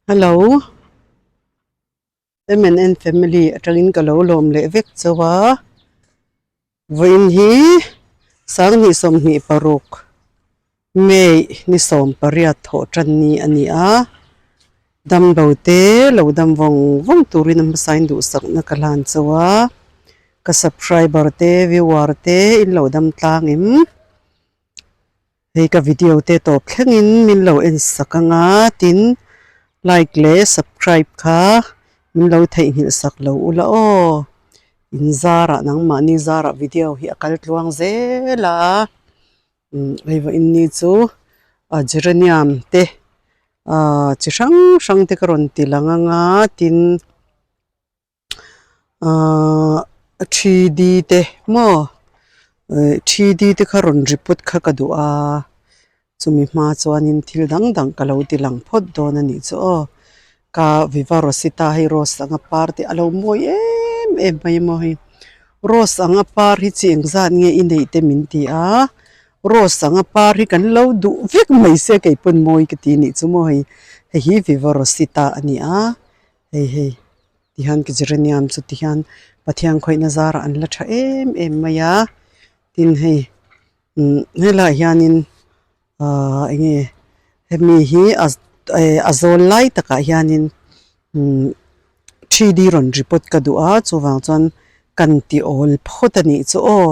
Hello M and N family atangin ka lo lawm leh vek chauh a vawiin hi sanghnih 26 May ni 18 thawh tan ni a ni a damlo te lo dam vawng vawng turin a hmasain duhsakna ka hlan chauh a ka subscriber te viewer te in lo dam tlang em. Hei ka video te tawp thlengin min lo en sak anga tin like leh subscribe kha min lo theihnghilh sak lo ula aw in zarah nangmahni zarah video hi a kal tluang zel a umm hei vawiin ni chu a geranium te ah chi hrang hrang te ka rawn ti lang anga tin. Ahh 3D te maw eh 3D te kha rawn report kha ka duh a chumi hma chuanin thil dang dang ka lo ti lang phawt dawn a nih chu aw ka viva rosita hei rose anga par te a lo mawi em em mai a maw hei rose anga par hi chi engzat nge i neih te min ti a rose anga par hi kan lo duh vek mai se keipawn mawi ka ti a nih chu maw hei hei hi viva rosita a ni a. Hei hei tihian ka geranium chu tihian Pathian khawihna zarah an la tha em em mai a tin hei umm helaiah hianin ahh eng nge hemi hi a eh a zawl lai takah hianin umm 3D rawn report ka duh a chuvang chuan kan ti awl phawt a nih chu aw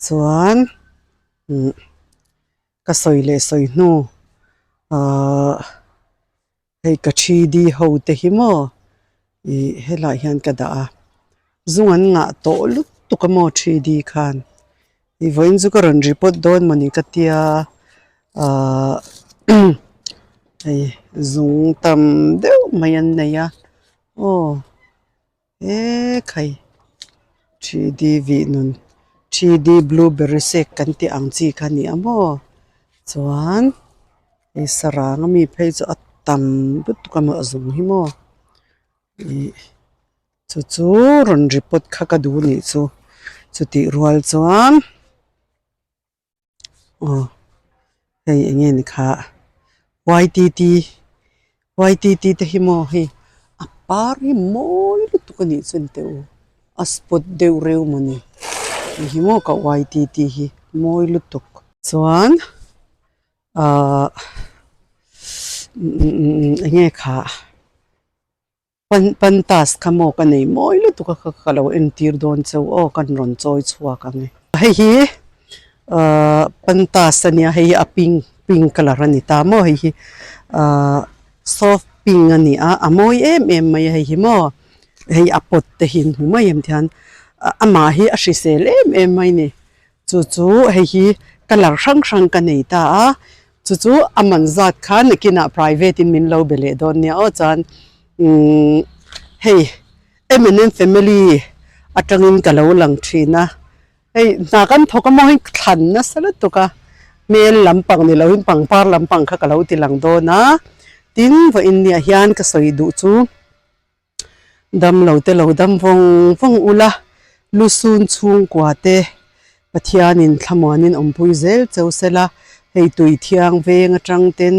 chuan umm ka sawi leh sawi hnu ahh. Hei ka 3D ho te hi maw ih helaiah hian ka dah a zung an ngah tawh lutuk a maw 3D khan ih vawiin chu ka rawn report dawn mawni ka tia ahh hei zung tam deuh mai an nei a aw he khai 3D vih nun 3D blueberry shake kan tih ang chi kha a ni a maw chuan hei sarang ami phei chu a tam lutuk a maw a zung hi maw ih chu chu rawn report kha ka duh anih chu chutih rual chuan. Aw hei eng nge ni kha YTT YTT te hi maw hei a par hi mawi lutuk a nih chuan teh u a spot deuh reuh mawni hei hi maw ka YTT hi mawi lutuk chuan ahh eng nge kha. Pantas kha maw ka nei mawi lutuk a kha ka lo entir dawn cheu aw kan rawn chawi chhuak ang e. Hei hi ahh pantas a nia hei hi a pink pink colour a ni ta maw hei hi ahh soft pink a ni a a mawi em em mai a hei hi maw hei a pot te hi in hmu mai em tihian amah hi a hrisel em em mai a ni. Chu chu hei hi colour hrang hrang ka nei ta a, chu chu a man zat kha nakinah private in min lo be leh dawn nia aw chuan umm hei M and M family atangin ka lo lang thin a, hei hna kan thawk a maw hei thlan nasa lutuk a, hmel lampang ni loin pangpar lampang kha ka lo ti lang dawn a, tin vawiin niah hian ka sawi duh chu. Damlo te lo dam vawng vawng ula, lusun chhungkua te Pathianin thlamuanin awmpui zel cheu sela, hei tui thiang veng atang ten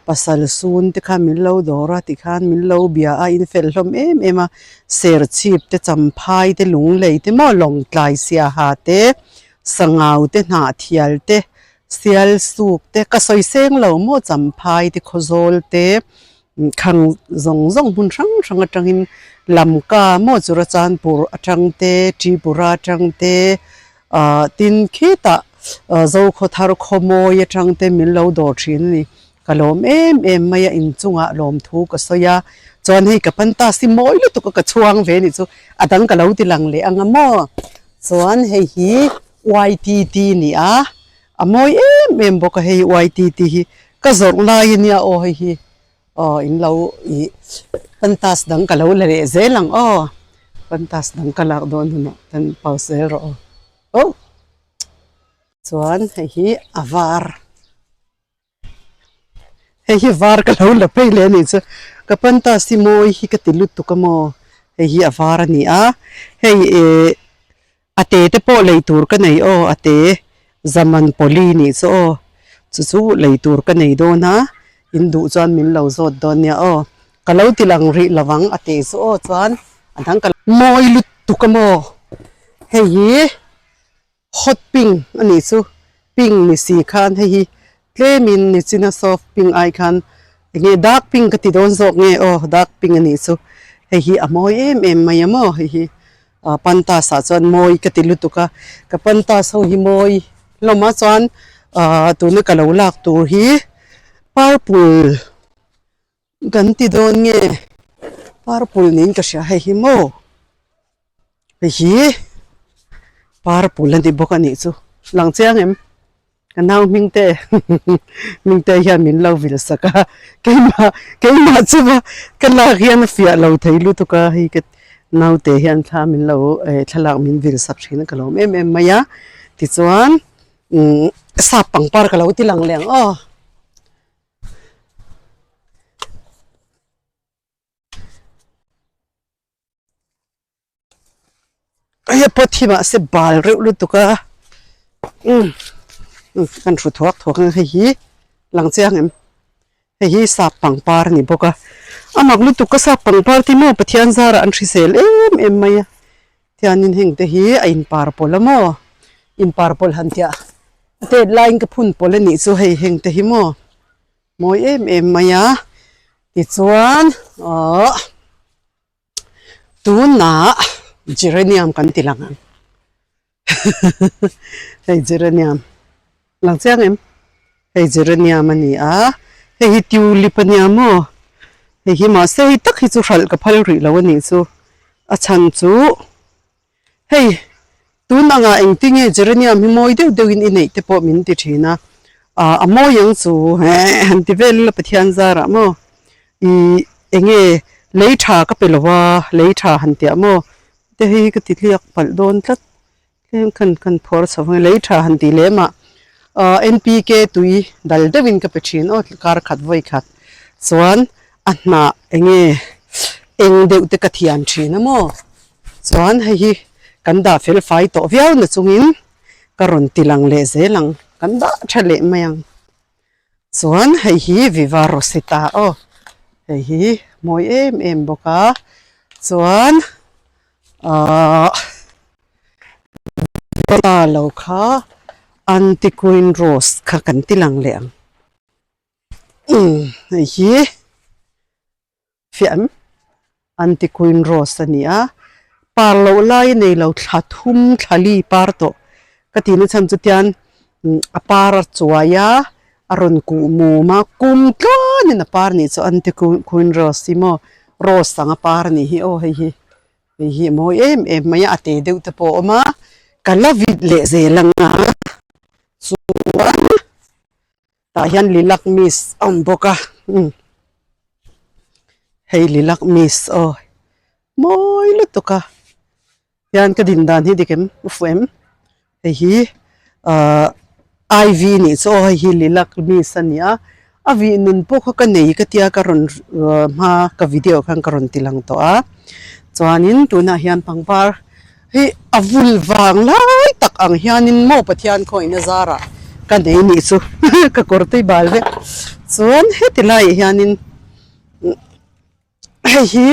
pasal sun te kha min lo dawr a tikhan min lo bia a, in fel hlawm em em a, serchhip te champhai te lunglei te maw lawngtlai siaha te sangau te hnahthial te sial suk te ka sawi seng lo maw champhai te khawzawl te. Khang zawng zawng hmun hrang hrang atangin Lamka maw Churachandpur atang te Tripura atang te ah tin khitah Zokhawthar khawmawi atang te min lo dawr thin a ni. Ka lawm em em mai a inchungah lawmthu ka sawi a chuan hei ka pantas hi mawi lutuk a ka chhuang ve a nih chu a dang ka lo ti lang leh ang a maw chuan hei hi YTT a ni a a mawi em em bawk a hei YTT hi Ka zawrh lai ania aw hei hi aw in lo ih pantas dang ka lo la leh zel ang aw pantas dang ka lak dawn hunah kan pause zel rawh aw oh chuan hei hi a var hei hi var ka lo la phei leh anih chu ka pantas hi mawi hi ka ti lutuk a maw hei hi a var a ni a hei ih A te te pawh lei tur ka nei aw a te zaman pawli nih chu aw chu chu lei tur ka nei dawn a in duh chuan min lo zawt dawn nia aw. Ka lo ti lang rih lo ang a ti chu aw chuan a dang ka mawi lutuk a maw hei hi hot pink a nih chu pink ni si khan hei hi tlemin nichina soft pink ai khan eng nge dark pink ka ti dawn zawk nge aw dark pink a nih chu hei hi a mawi em em mai a maw hei hi ah pantas ah chuan mawi ka ti lutuk a ka pantas ho hi mawi hlawm a chuan ah tuna ka lo lak tur hi purple. Kan ti dawn nge purple niin ka hria hei hi maw hei hi purple a ni bawk a nih chu lang chiang em ka nau hming te hming te hian min lo vil sak a keimah keimah chunga ka lak hian a fiah lo thei lutuk a hei ka naute hian thla min lo eh thlalak min vil sak thin a ka lawm em em mai a tichuan umm sap pangpar ka lo ti lang leh ang aw. Hei a pot hi mahse bal reuh lutuk a umm kan hru thuak thuak ang hei hi lang chiang em hei hi sap pangpar a ni bawk a a mak lutuk ka sap pangpar te maw Pathian zarah an hrisel em em mai a. Tianin heng te hi a inpar pawlh a maw? Inpar pawlh han tiah a tet laiin ka phun pawlh a nih chu hei heng te hi maw? Mawi em em mai a. Tichuan awh tunah geranium kan ti lang ang. Hei geranium lang chiang em? Hei geranium a ni a, hei hi tulip a nia maw? Hei hi mahse hei tak hi chu hralh ka phal rih lo a nih chu. A chhan chu hei tun angah engtinge geranium hi mawi deuh deuhin i neih te pawh min ti thin a, ah a mawi ang chu heh han ti vel ila Pathian zarah maw? Ih enge lei tha ka pe lo a, lei tha han tiah maw? Te hi ka ti tliak palh dawn tlat tlem khan kan phawr chho ang lei tha han tih lem ah ahh N P K tui dal deuh in ka pe thin aw kar khat vawi khat chuan a hnah eng nge eng deuh te ka thian thin a maw chuan hei hi kan dah fel fai tawh viau na chungin ka rawn ti lang leh zel ang kan dah tha leh mai ang. Chuan hei hi Viva Rosita aw hei hi mawi em em bawk a chuan ahh ta lo kha Antiquin Rose kha kan ti lang leh ang umm hei hi. Fiah em? Antiquin Rose a ni a, par loh lai a nei lo thla thum thla li par tawh ka tih na chhan chu tian a par a chuai a, a rawn kuh mum a, kum tluanin a par nih chu Antiquin Rose hi maw Rose ang a par a nih hi aw hei hi hei hi a mawi em em mai a, a te deuh te pawh a awm a, ka la vit leh zel ang a chuan. Tah hian lilac mist a awm bawk a umm hei lilac mist aw mawi lutuk a hian ka din dan hi dik em a fuh em hei hi ahh ivy nih chu aw hei hi lilac mist a ni a a vih nun pawh kha ka nei ka tia ka rawn hma ka video khan ka rawn ti lang tawh a chuanin tunah hian pangpar Hei a vul vang lai tak ang hianin maw Pathian khawihna zarah ka nei nih chu ka kawr tui bal vek chuan heti laiah hianin hei hi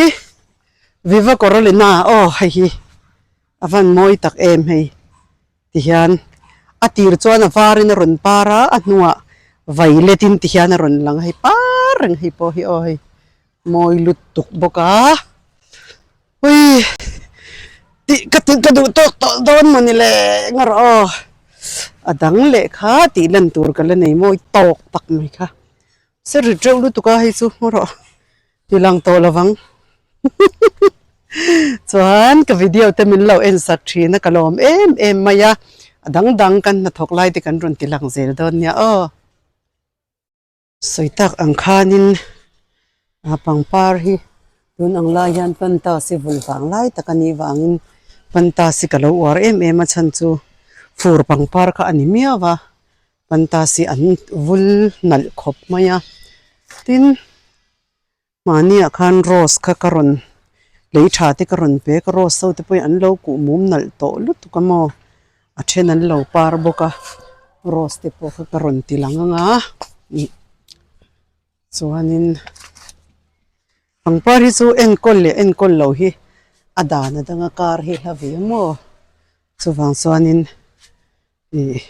Viva Corolina aw hei hi a van mawi tak em hei tihian a tir chuan a varin a rawn par a a hnuah violet in tihian a rawn lang a hei par reng hei pawh hi aw hei mawi lutuk bawk a. Ui tih ka tih ka duh tawk tawh dawn maw ni le nga rawh aw a dang leh kha tih lan tur ka la nei mawi tawk tak mai kha se rit reuh lutuk a hei chu ngaw rawh ti lang tawh lo vang chuan ka video te min lo en sak thin a ka lawm em em mai a a dang dang kan hnathawk lai te kan rawn ti lang zel dawn nia aw. Sawi tak ang khanin a pangpar hi tun ang lai hian pantasi vul vang lai tak a nih vangin pantasi ka lo uar em em a chhan chu fur pangpar kha a ni miau a pantasi an vul nalh khawp mai a tin mahniah khan rose kha ka rawn lei tha te ka rawn pe ka rose ho te pawhin an lo kuh mum nalh tawh lutuk a maw a then an lo par bawk a rose te pawh kha ka rawn ti lang ang a ih chuanin. Pangpar hi chu enkawl leh enkawl lo hi a dan a dang a kar hi hla ve maw chuvang chuanin ih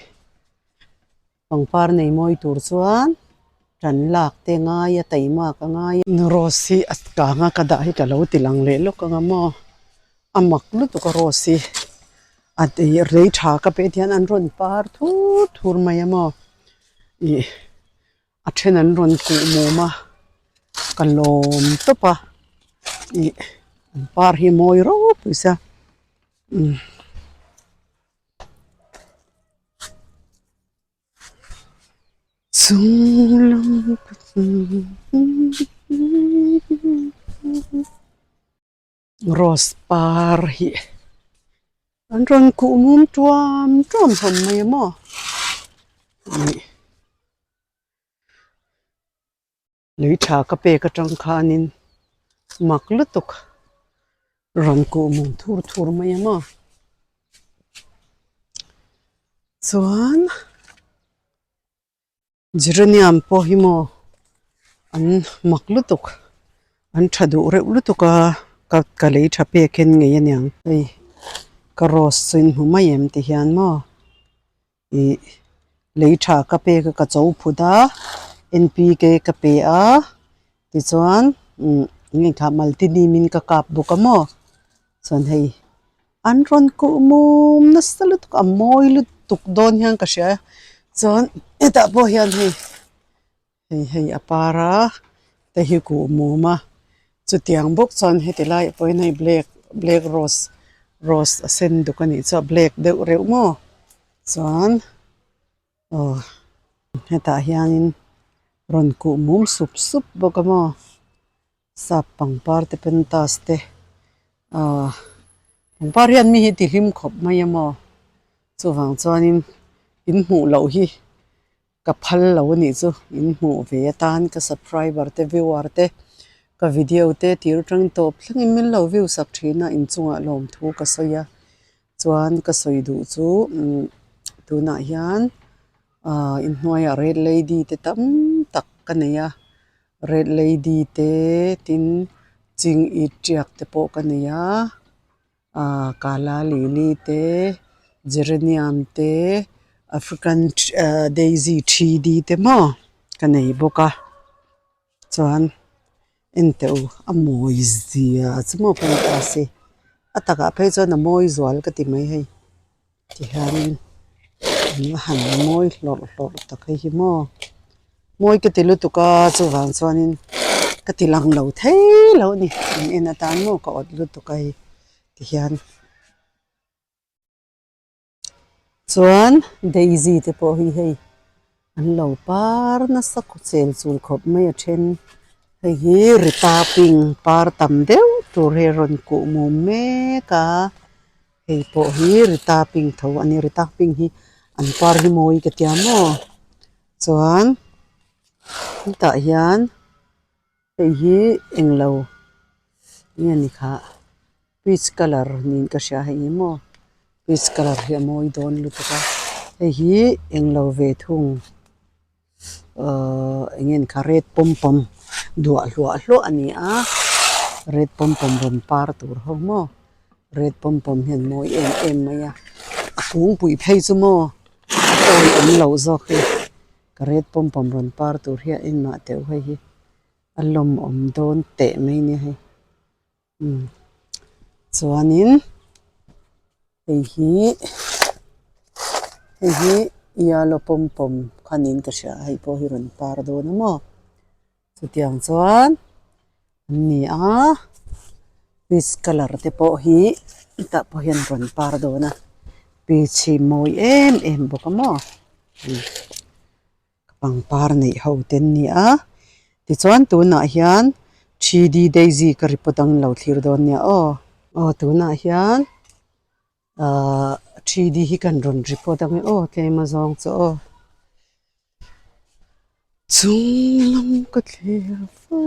pangpar nei mawi tur chuan tan lak te ngai a taimak a ngai a. Rose hi a kang a ka dah hi ka lo ti lang leh lawk ang a maw a mak lutuk a rose hi a rei tha ka peh hian an rawn par thur thur mai a maw ih. A then an rawn kuh mum a ka lawm tawp a ih an par hi mawi ropui sia umm. Rose par hi an rawn kuh mum tuam tuam hlawm mai a maw ih lei tha ka pek atang khanin mak lutuk rawn kuh mum thur thur mai a maw chuan. Geranium pawh hi maw an mak lutuk an tha duh reuh lutuk a ka ka lei tha pek hian ngei aniang hei ka rose chu in hmu mai em ti hian maw ih lei tha ka pek a ka cho phut a N P K ka pe a tichuan umm nge kha maltini in ka kap bawk a maw chuan hei. An rawn kuh mum nasa lutuk a mawi lutuk dawn hian ka hria chuan hetah pawh hian hei hei hei a par a te hi kuh mum a chutiang bawk chuan heti laiah pawh hian hei black black rose rose a sen duk a nih chu a black deuh reuh maw chuan aw hetah hianin rawn kuh mum sup sup bawk a maw. Sap pangpar te pentas te ahh pangpar hian mi hi ti hlim khawp mai a maw chuvang chuanin in hmuh loh hi ka phal lo a nih chu in hmuh ve atan ka subscriber te viewer te ka video te tir atang tawp thlengin min lo view sak thin a inchungah lawmthu ka sawi a chuan ka sawi duh chu umm tunah hian ahh inhnuaiah red lady te tam tak ka nei a. Red lady te tin ching it tiak te pawh ka nei a ahh kala lily te geranium te african ahh daisy 3D te maw ka nei bawk a chuan en teh u a mawi zia chu maw ka ni ta si a takah phei chuan a mawi zual ka ti mai hei. Tihianin an va han mawi hlawrh hlawrh tak hei hi maw mawi ka ti lutuk a chuvang chuanin ka ti lang lo thei lo a ni an en atan maw ka awt lutuk a hei tihian chuan daisy te pawh hi hei an lo par nasa chel chul khawp mai a then hei hi rita pink par tam deuh tur hi a rawn kuh mum mek a. Hei pawh hi rita pink tho a ni rita pink hi an par hi mawi ka tia maw chuan hetah hian hei hi englo nge ni kha peach colour niin ka hria hei hi maw peach colour hi a mawi dawn lutuk a hei hi englo ve thung. Ahh eng nge ni kha red pawm pawm duah hluah hluah a ni a red pawm pawm rawn par tur ho maw red pawm pawm hian mawi em em mai a a kungpui phei chu maw a awi awm loh zawk hi ka red pawm pawm rawn par tur hi a engmah teuh hei hi a lawmawm dawn teh mai nia hei. Umm chuanin hei hi hei hi yellow pawm pawm kha niin ka hria a hei pawh hi rawn par dawn a maw chutiang chuan an ni a peach colour te pawh hi hetah pawh hian rawn par dawn a peach hi mawi em em bawk a maw. Pangpar neih ho te an ni a tichuan tunah hian 3D daisy ka report ang lo thlir dawn nia aw. Aw tunah hian ahh 3D hi kan rawn report ang e aw tlem a zawng chu aw. Chung lam ka thlir fo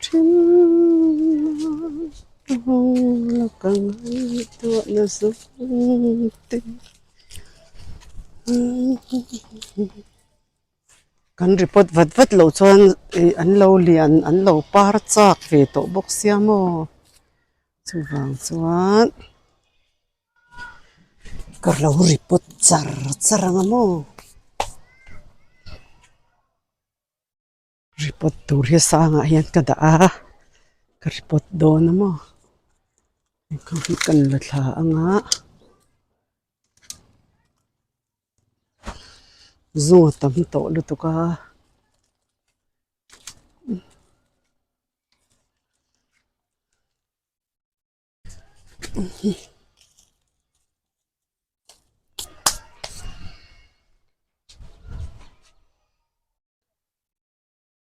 thin a hawng ka ngaihtuahna zawng te. Kan report vat vat loh chuan ih an lo lian an lo par chak ve tawh bawk sia maw chuvang chuan ka lo report char char ang a maw. Report tur hi sangah hian ka dah a ka report dawn a maw kan la thla ang a. Zung a tam tawh lutuk a.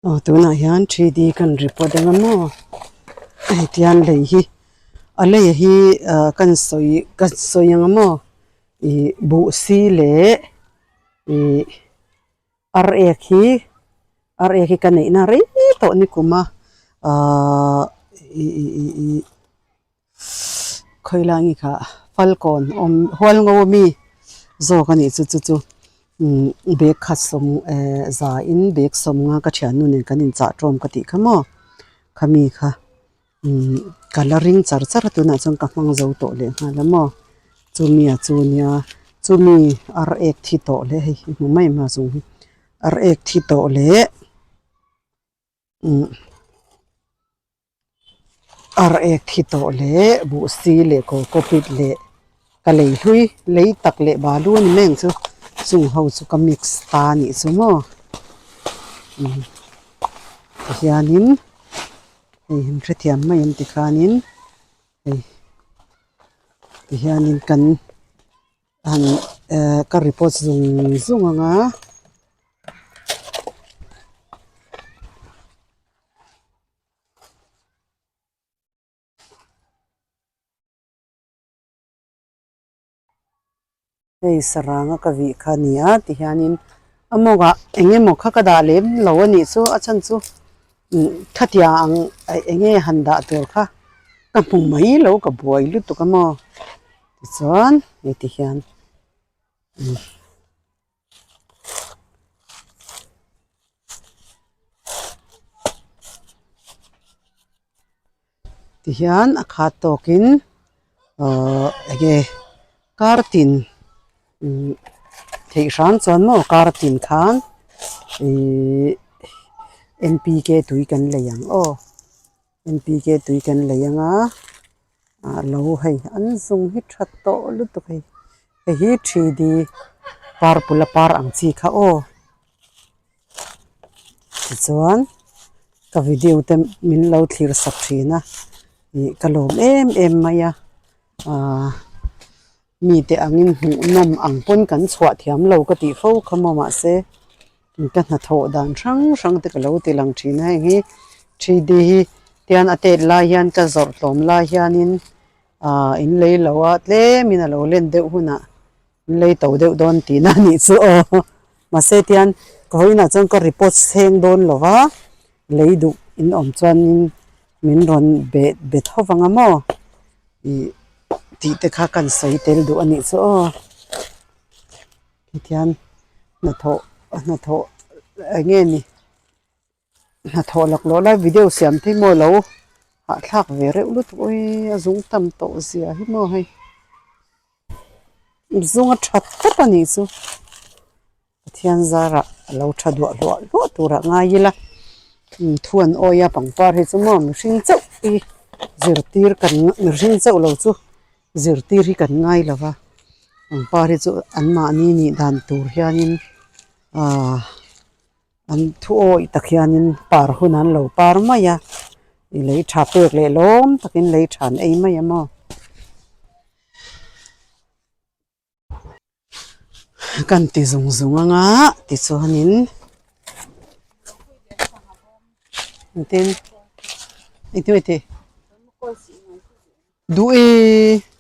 Aw tunah hian 3D kan report ang a maw hei tihian lei hi a lei hi ah kan sawi kan sawi ang a maw ih buh si leh ih ar ek hi ar ek hi ka neihna rei tawh ni kum a ahh ih ih ih ih Khawilai nge kha falkawn awm hual ngo ami zawk a nih chu chu chu umm bag khat sawm eh za in bag sawm nga ka thiannu nen kan inchah tawm ka tih kha maw khami kha umm ka la ring char char a tunah chuan ka hmang zo tawh leh nghal a maw chumi ah chu nia chumi ar ek thi tawh leh hei hi hmu mai mai zawng hi ar ek thi tawh leh umm. Ar ek thi tawh leh buhsi leh kawlkawpit leh ka lei hlui lei tak leh balu a ni mai ang chu chung ho chu ka mix ta a nih chu maw umm tihianin hei an hrethiam mai ang tikhanin hei tihianin kan han ehh ka report zung zung ang a. Hei saranga ka vih kha a ni a tihianin a mawngah eng emaw kha ka dah lem lo a nih chu a chhan chu umm khatiang ang eng nge han dah tur kha ka hmu mai lo ka buai lutuk a maw tichuan hei tihian umm. Tihian a khat tawkin ahh enge kar tin umm theih hram chuan maw kar tin khan ihh N P K tui kan lei ang aw N P K tui kan lei ang a ah lo hei an zung hi tha tawh lutuk hei hei hi 3D purple a par ang chi kha aw. Tichuan ka video te min lo thlir sak thin a ih ka lawm em em mai a ahh mite angin hmuh nawm ang pawn kan chhuah thiam lo ka tih fo kha maw mahse ka hnathawh dan hrang hrang te ka lo ti lang thin a heng hi 3D hi tian a tet lai hian ka zawrh tlawm lai hianin ahh in lei lo a tlemin a lo len deuh hunah. An lei to deuh dawn tihna a nih chu aw. Mahse tian ka hawiinah chuan ka report seng dawn lo va, lei duh in awm chuanin min rawn be be tho vang a maw ih tih te kha kan sawi tel duh a nih chu aw. Tihian hnathawh hnathawh eng nge ni hnathawh laklawh lai video siam te hi maw lo hahthlak ve reuh lutuk awi a zung tam tawh zia hi maw hei. Zung a tha tawp a nih chu Pathian zarah a lo tha duah hluah hluah turah ngai ila thu an awi a pangpar hi chu maw mihring chauh hi zirtir kan mihring chauh lo chu zirtir hi kan ngai lo va pangpar hi chu anmahni nih dan tur hianin ahh an thu awih tak hianin par hun an lo par mai a i lei tha pek leh lawm takin lei tha an ei mai a maw. Kan ti zung zung ang a tichuanin engtin engtin nge tih duh e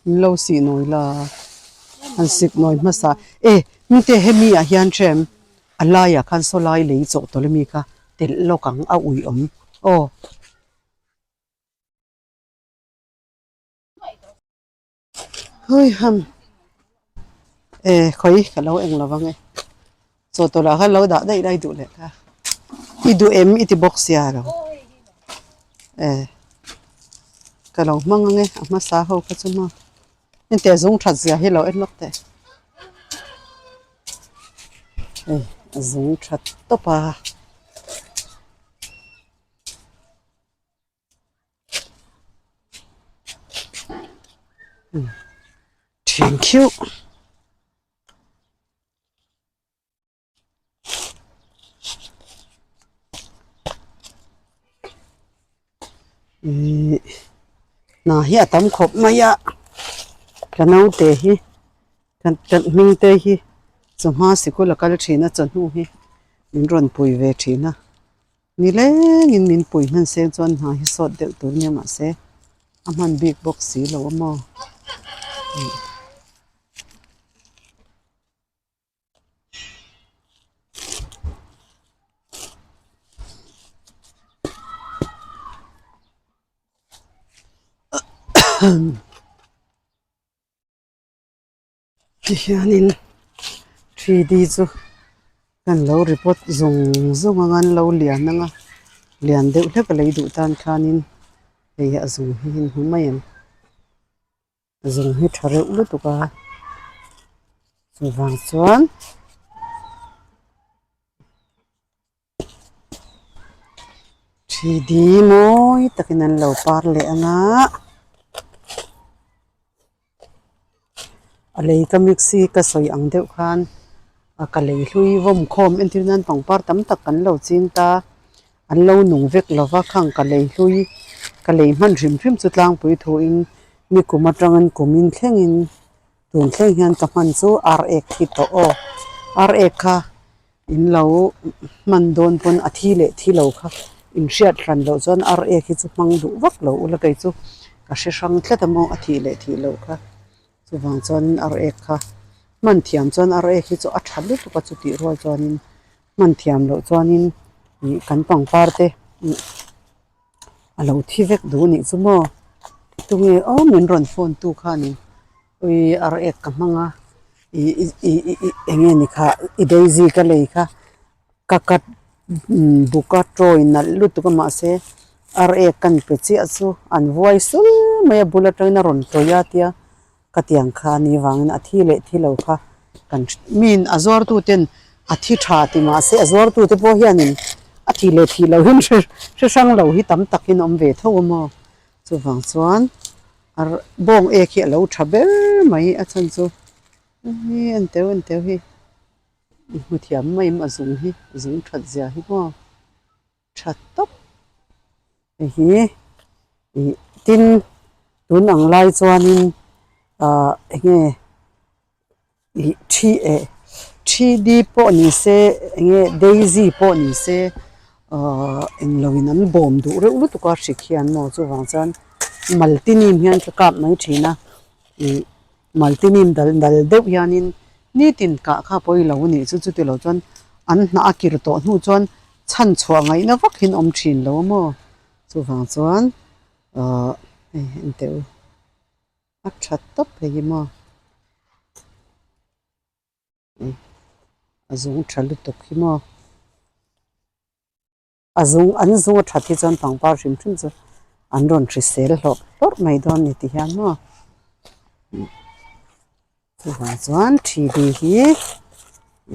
min lo sih nawi la an sik nawi hmasa e mite hemi ah hian hrem a laiah khan saw lai lei chawhtawlh ami kha telh lawk ang a ui awm aw. Hui ham e khawi ka lo eng lo vang e chawhtawlh ah khan lo dah daih lai duh leh kha. I duh em i ti bawk sia lo. E ka lo hmang ang e a hmasa ho kha chu maw. Henteh zung that zia hi lo en lawk teh. Hei a zung that tawp a. Thin khiuh. Ihh hna hi a tam khawp mai a ka naute hi ka hming te hi chawhma sikul a kal thin a chawhnu hi min rawn pui ve thin a nilengin min pui hman seng chuan hna hi sawt deuh tur nia mahse a hman bik bawk si lo a maw. Tihianin 3D chu kan lo report zawng zawng anga an lo lian anga lian deuh hlek a lei duh tan khanin hei hi a zawng hi a inhmu mai ang. Zung hi tha reuh lutuk a chuvang chuan 3D mawi takin an lo par leh ang a a lei ka mix hi ka sawi ang deuh khan a ka lei hlui vawm khawm entir nan pangpar tam tak kan lo ching ta an lo nung vek lo va khang ka lei hlui ka lei hman hrim hrim chu tlangpui thuin ni kum atangin kumin thlengin tun thleng hian ka hman chu ar ek thi tawh aw ar ek kha in lo hman dawn pawn a thi leh thi lo kha in hriat hran loh chuan ar ek hi chu hmang duh vak lo ula kei chu ka hre hrang tlat a maw a thih leh thih loh kha. Chuvang chuanin ar ek kha hman thiam chuan ar ek hi chu a tha lutuk a chutih rual chuanin hman thiam loh chuanin ih kan pangpar te ih a lo thi vek duh anih chu maw tunge aw min rawn phone tu khanin ui ar ek ka hmang a ih ih ih eng nge ni kha i daisy ka lei kha. Ka cut buk a tawi nalh lutuk a mahse ar ek kan pe chiah chu an vuai sul mai a bul atangin a rawn tawih a tia ka tiang kha a nih vangin a thi leh thi lo kha kan min a zuartu ten a thi tha ti mahse a zuartu te pawh hianin a thih leh thih loh hi hre hrang lo hi tam takin awm ve tho a maw chuvang chuan ar bawng ek hi a lo tha ber mai a chhan chu an teu an teu hi. I hmu thiam mai em a zung hi zung that zia hi maw tha tawp hei hi ih tin tun ang lai chuanin ah eng nge ih thi eh thi di pawh ni se eng nge daisy pawh ni se ah englo in an bawm duh reuh lutuk a hrik hian maw chuvang chuan maltinim hian ka kap mai thin a ih. Maltinim dal dal deuh hianin nitin kah kha pawi lo a nih chu chuti lo chuan an hnah a kir tawh hnu chuan chhan chhuah ngaihna vak hian awm thin lo a maw chuvang chuan ahh hei en teh u a tha tawp hei hi maw a zung tha lutuk hi maw. A zung an zung a that hi chuan pangpar hrim hrim chu an rawn hrisel hlawrh hlawrh mai dawn a ni ti hian maw chuvang chuan 3D hi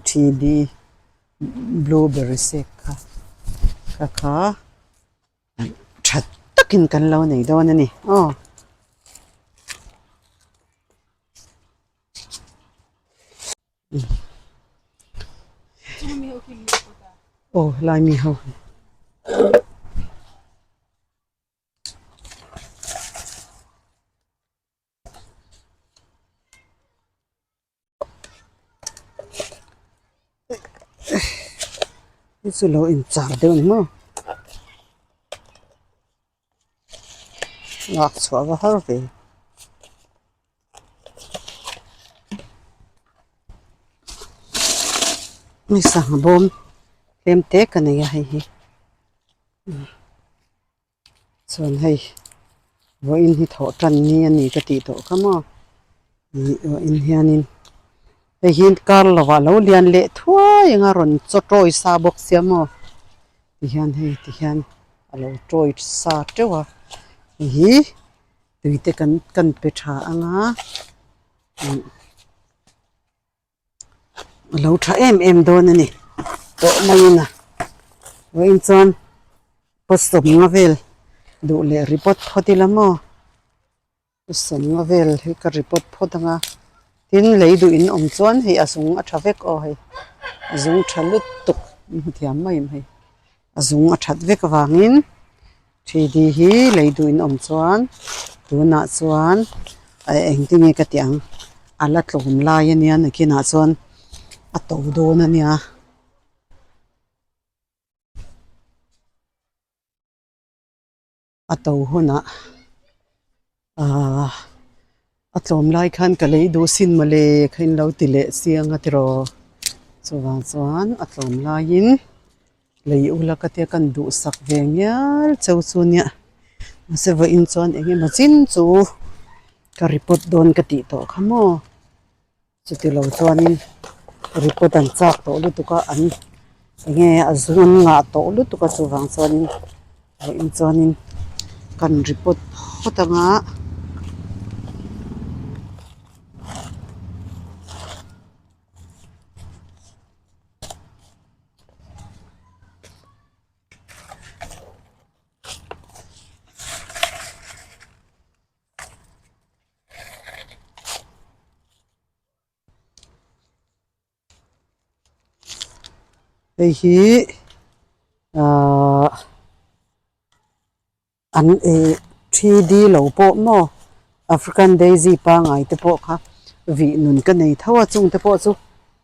3D blueberry shake kha kha kha tha takin kan lo nei dawn a ni aw. Aw helai mi ho hi hei chu lo inchar deuh a ni maw lak chhuah va har ve. Hei sangha bawm tlem te ka nei a hei hi chuan hei vawiin hi thawh tan ni a ni ka tih tawh kha maw ih vawiin hianin hei hi kar lovah lo lian leh thuai ang a rawn chaw tawi sa bawk sia maw. Tihian hei tihian a lo tawi sa teuh a hei hi tui te kan kan pe tha ang a a lo tha em em dawn a ni tawh maiin a vawiin chuan pot sawmnga vel duh leh report phawt ila maw. Sawmnga vel hi ka report phawt ang a, tin lei duh in awm chuan hei a zung a tha vek aw hei a zung tha lutuk in hmu thiam mai em hei a zung a that vek avangin 3D hi lei duh in awm chuan tunah chuan engtin nge ka tih ang a la tlawm lai a nia nakinah chuan a to dawn a nia. A to hunah ahh a tlawm lai khan ka lei duh sin mawle kha in lo ti leh chiang a tiraw chuvang chuan a tlawm laiin lei ula ka tia kan duhsak ve ngial cheu chu nia mahse vawiin chuan eng emaw chin chu ka report dawn ka tih tawh kha maw. Chutilo chuanin report an chak tawh lutuk a an enge a zung an ngah tawh lutuk a chuvang chuanin vawiin chuanin kan report phawt anga. Hei hi ahh an ih 3D lo pawh maw African daisy pangai te pawh kha vih nun ka nei tho a chung te pawh chu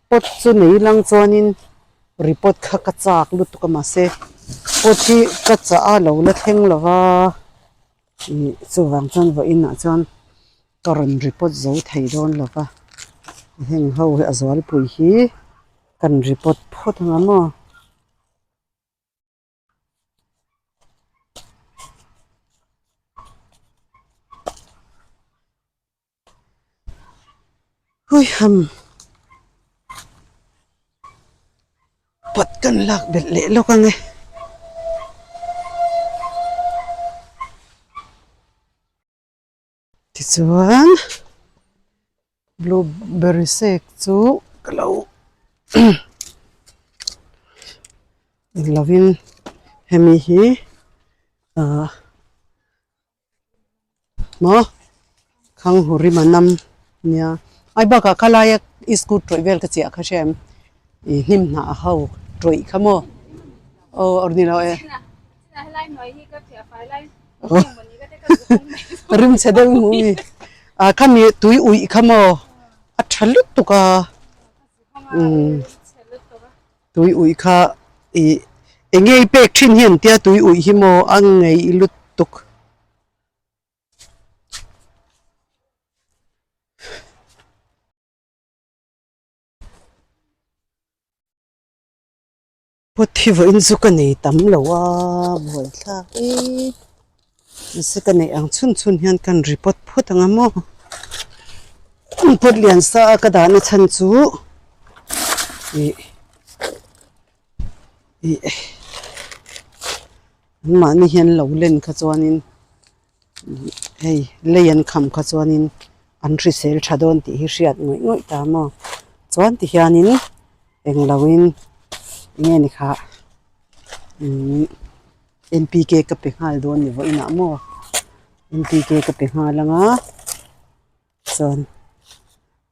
pot chu nei lang chuanin report kha ka chak lutuk a mahse pot hi ka chah a lo la thleng lo va. Ih chuvang chuan vawiinah chuan ka rawn report zo thei dawn lo va heng ho hi a zualpui hi kan report phawt ang a maw. Huiham pot kan lak belh leh lawk ang e. Tichuan blueberry shake chu ka lo englovin hemi hi ahh. Maw khang hu rim a nam nia ai bakah kha laia iskut tawih vel ka chiah kha hria em ih hnim hnah a ho tawih kha maw aw a ni lo e rim chhe deuh hmuh mi ah khami tui uih kha maw a tha lutuk a umm tui uih kha ih eng nge i pek thin hian tia tui uih hi maw a ngeih lutuk. Pot hi vawiin chu ka nei tam lo a buaithlak e mahse ka neih ang chhun chhun hian kan ri pawt phawt ang a maw pot lian sa a ka dahna chhan chu ih ih Anmahni hian lo len kha chuanin hei lei an kham kha chuanin an hrisel tha dawn tih hi hriat ngawih ngawih ta maw chuan ti hianin engloin enge ni kha umm N P K ka pe nghal dawn ni vawiinah maw N P K ka pe nghal ang a chuan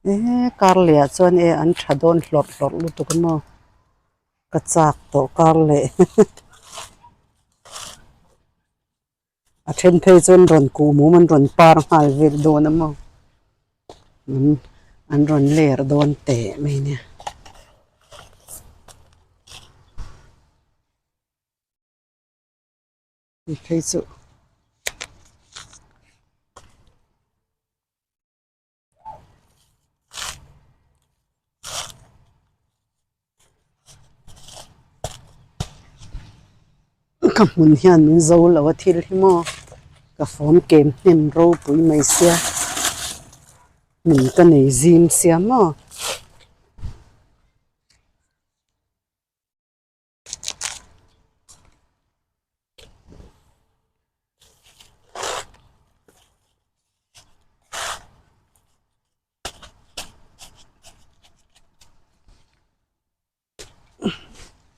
eee kar leh ah chuan e an tha dawn hlawrh hlawrh lutuk a maw. Ka chak tawh kar leh a then phei chuan rawn kuh mum an rawn par nghal vel dawn a maw an rawn ler dawn teh mai nia. Hei phei chu. Ka hmun hian min zo lo a thil hi maw ka fawm kem hnem ropui mai sia hmun ka nei zim sia maw.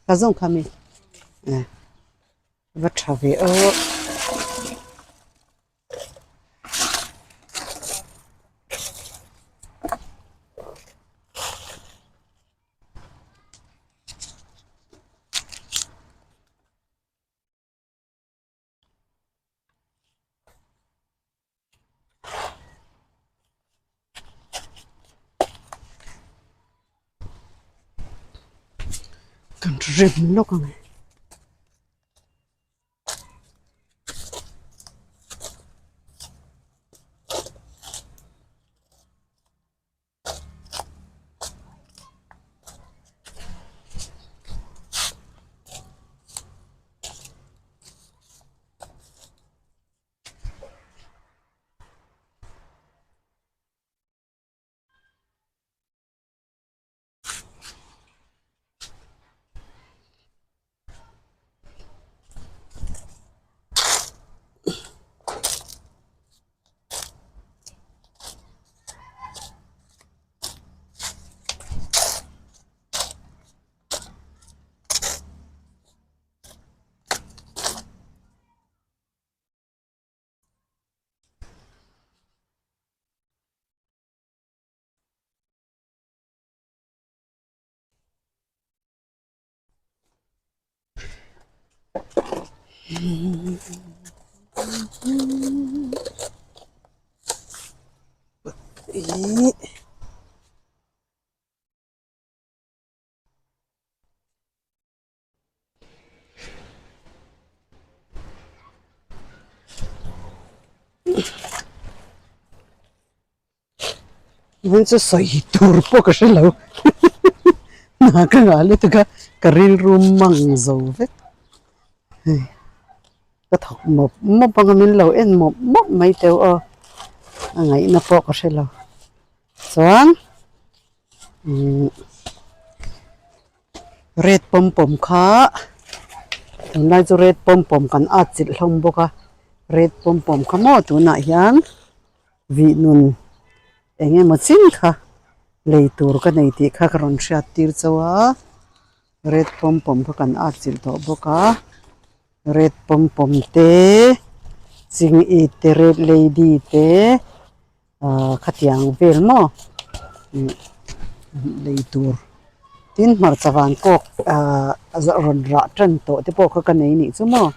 Ka zawng kha mi va tha ve aw. Kan rem lawk ang e. Ihh. Vawiin chu sawi tur pawh ka hre lo hna ka ngah lutuk a ka rilru mang zo vek hei ka thawk mawp mawp ang a min lo en mawp mawp mai teuh aw a ngaihna pawh ka hre lo chuan umm red pawm pawm kha tunlai chu red pawm pawm kan at chilh hlawm bawk a red pawm pawm kha maw tunah hian. Vih nun eng emaw chin kha lei tur ka nei tih kha ka rawn hriat tir chauh a, red pawm pawm kha kan at chilh tawh bawk a, red pawm pawm te ching it te red lady te ahh khatiang vel maw ihh lei tur tin hmarcha van kawk ahh rawn rah tan tawh te pawh kha ka nei nih chu maw.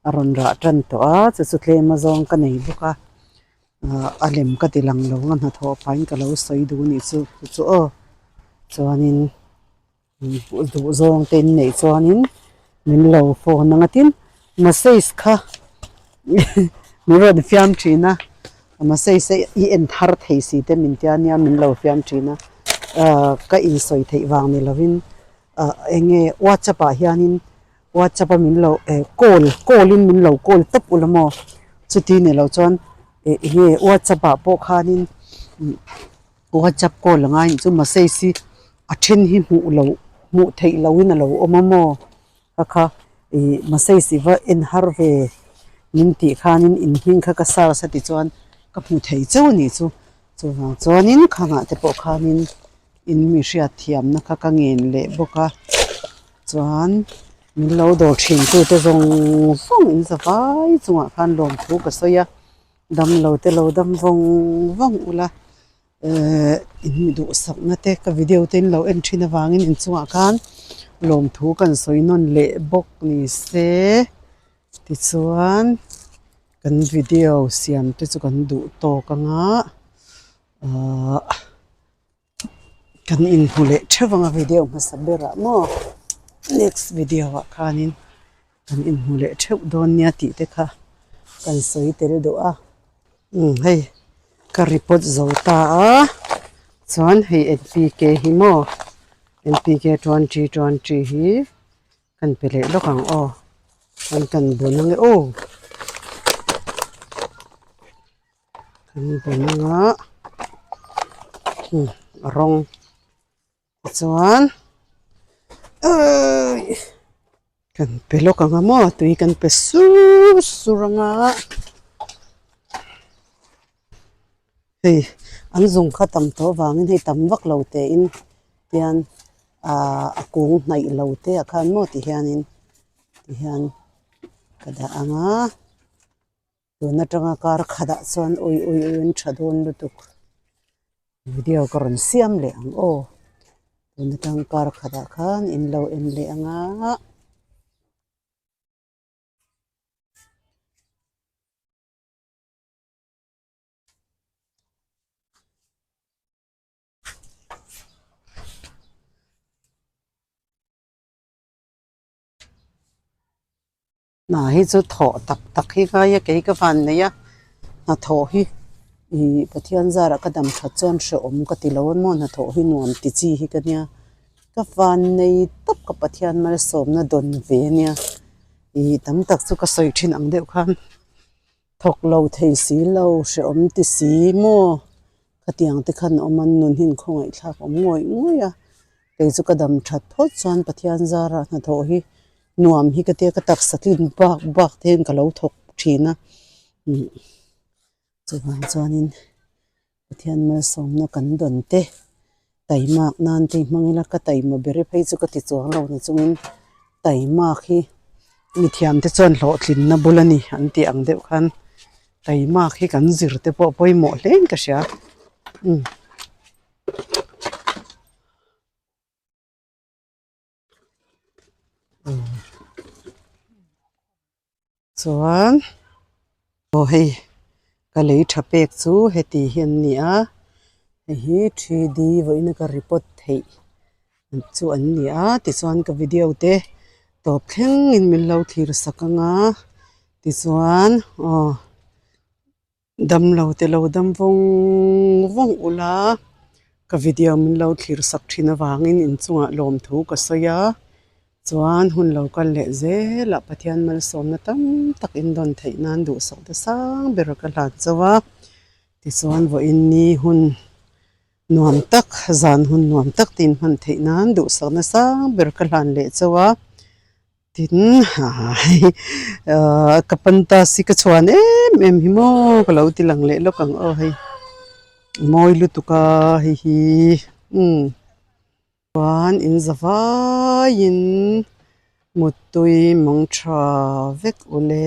A rawn rah tan tawh a chu chu tlem azawng ka nei bawk a ahh a lem ka ti lang lo a hnathawh pahin ka lo sawi duh anih chu chu chu aw chuanin duh zawng te in neih chuanin min lo phone ang a tin message kha min rawn fiam thin a message i en thar thei si te min tia nia min lo fiam thin a ahh ka insawi theih vang ni lovin ahh eng nge whatsapp ah hianin. Whatsapp a min lo eh call call in min lo call tawp ula maw chuti ni lo chuan eh eng nge whatsapp ah pawh khanin whatsapp call a ngai chu message hi a then hi hmuh loh hmuh theih loh in a lo awm a maw kha kha ih message i va en har ve min tih khanin in hming kha ka search a tichuan ka hmu thei chauh a nih chu chuvang chuanin khangah te pawh khanin. In mi hriat thiamna kha ka ngen leh bawk a chuan min lo dawr thin tute zawng zawng in za vai chungah khan lawmthu ka sawi a damlo te lo dam vawng vawng ula ehh in mi duhsakna te ka video te in lo en thin avangin in chungah khan lawmthu kan sawi nawn leh bawk ni se tichuan kan video siam te chu kan duh tawk anga ahh. Kan inhmu leh theuh ang a video hmasa berah maw next video ah khanin kan inhmu leh theuh dawn nia tih te kha kan sawi tel duh a umm hei ka report zo ta a chuan hei N P K hi maw N P K 2020 hi kan pe leh lawk ang aw chuan kan bun ang e aw. Kan bun anga a rawng tichuan kan pe lawk anga maw tui kan pe sur sur anga hei an zung kha tam tawh avangin hei tam vak lo tein tian. Ahh a kung hnaih lo te ah khan maw ti hianin ti hian ka dah ang a tun atanga kar khatah chuan ui ui ui an tha dawn lutuk video ka rawn siam leh ang aw tun atang kar khatah khan in lo en leh ang a. Hna hi chu thawh tak tak hi ngai a kei ka van nei a hnathawh hi ih Pathian zarah ka dam that chuan hrehawm ka ti lo a maw hnathawh hi nuam ti chi hi ka nia ka van nei tawp ka Pathian malsawmna dawn ve a nia ih tam tak chu ka sawi thin ang deuh khan. Thawk lo thei si lo, hrehawm ti si maw? Khatiang te khan awm an nun hin khawngaihthlak awm ngawih ngawih a, kei chu ka dam that phawt chuan Pathian zarah hnathawh hi nuam hi ka tia ka taksa tlin bak bak te hian ka lo thawk thin a, chuvang chuanin Pathian malsawmna kan dawn te taimak nan te hmang ila ka taima ber e phei chu ka ti chuang lo na chungin taimak hi mithiam te chuan hlawhtlinna bul a ni an tih ang deuh khan taimak hi kan zir te pawh pawimawh hle in ka hria umm. Chuan aw hei ka lei tha pek chu heti hi an ni a hei hi 3D vawiin a ka report theih chu an ni a tichuan ka video te tawp thlengin min lo thlir sak ang a tichuan aw. Damlo te lo dam vawng vawng ula ka video min lo thlir sak thin avangin inchungah lawmthu ka sawi a chuan hun lo kal leh zel ah Pathian malsawmna tam tak in dawn theih nan duhsak te sang ber ka hlan chauh a tichuan vawiin ni hun nuam tak zan hun nuam tak te in hman theih nan duhsakna sang ber ka hlan leh chauh a. Tin ka pantas hi ka chhuan em em hi maw ka lo ti lang leh lawk ang aw hei mawi lutuk a hei hi umm chuan in za vaiin muttui mawng tha vek ule.